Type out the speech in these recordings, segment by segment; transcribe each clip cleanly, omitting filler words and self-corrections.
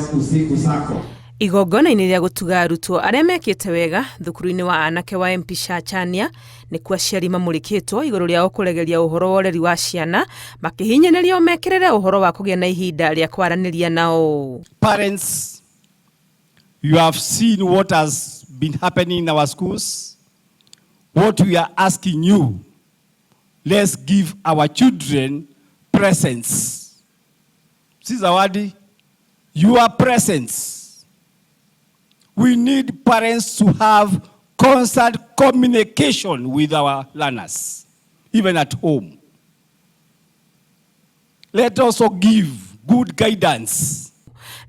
Girls Usiku Sacco. Igongona-inĩ rĩa gũtuga arutwo arĩa mekĩte wega thukuru-inĩ wa anake wa MP Shachania nĩkuo aciari mamũrĩkĩtwo igũrũ rĩao kũregeria ũhoro wa ũreri wa ciana makĩhinyĩrĩrio mekĩrĩre ũhoro wa kũgĩa na ihinda rĩa kwaranĩria nao. Parents, you have seen what has been happening in our schools. What we are asking you, let's give our children presents. Si zawadi, your presence. We need parents to have constant communication with our learners, even at home. Let also give good guidance.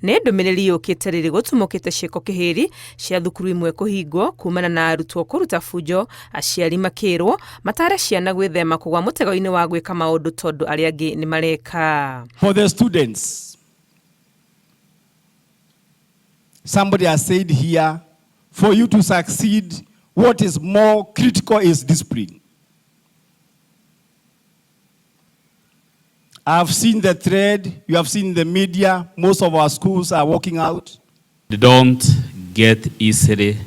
Nĩ ndũmĩrĩri yũkĩte rĩrĩ gũtumũkĩte ciĩko kĩhĩri cia thukuru imwe kũhingwo kumana na arutwo kũruta bunjo, aciari makĩrwo matare ciana gwĩthema kũgwa mũtego-inĩ wa gwĩka maũndũ tondũ arĩa angĩ nĩ mareka. For the students, somebody has said here, for you to succeed, what is more critical is discipline. I've seen the thread, you have seen the media, most of our schools are walking out. Don't get easily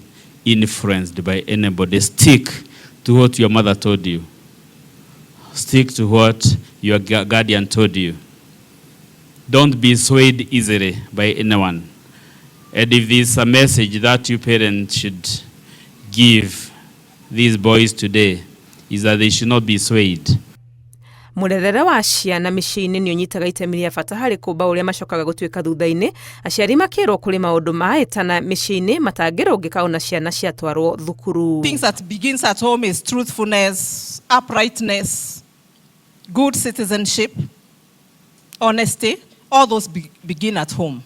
influenced by anybody. Stick to what your mother told you. Stick to what your guardian told you. Don't be swayed easily by anyone. And if there's a message that you parents should give these boys today, is that they should not be swayed. Mũrerere wa ciana mĩciĩ-inĩ nĩ ũnyitaga itemi rĩa bata harĩ kũmba ũrĩa macokaga gũtuĩka thutha-inĩ, aciari makĩrwo kũrĩ maũndũ mahĩtana mĩciĩ-inĩ matangĩrũngĩka ona ciana ciatwarwo thukuru. Things that begins at home is truthfulness, uprightness, good citizenship, honesty. All those begin at home.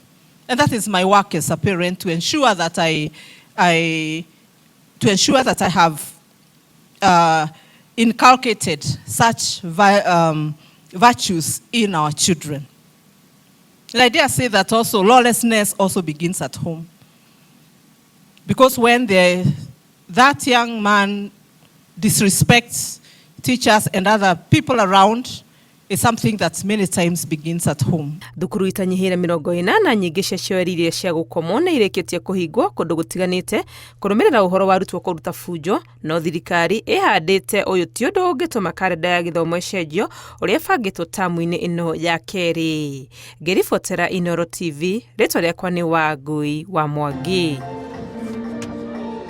And that is my work as a parent, to ensure that I have inculcated such virtues in our children. And I dare say that also lawlessness also begins at home. Because when that young man disrespects teachers and other people around, is something that many times begins at home. Thukuru itanyihĩire 80 nyingĩ cia cioeri iria cia gũkomwo nĩ irĩkĩtie kũhingwo kũndũ gũtiganĩte kũrũmĩrĩra ũhoro wa arutwo kũruta bunjo, no thirikari ĩhandĩte ũyũ ti ũndũ ũngĩtũma karenda ya gĩthomo ĩcenjio ũrĩa ĩbangĩtwo tamu-inĩ ĩno ya kerĩ. Ngĩribotera Inooro TV, rĩtwa rĩakwa nĩ Wangui wa Mwangi.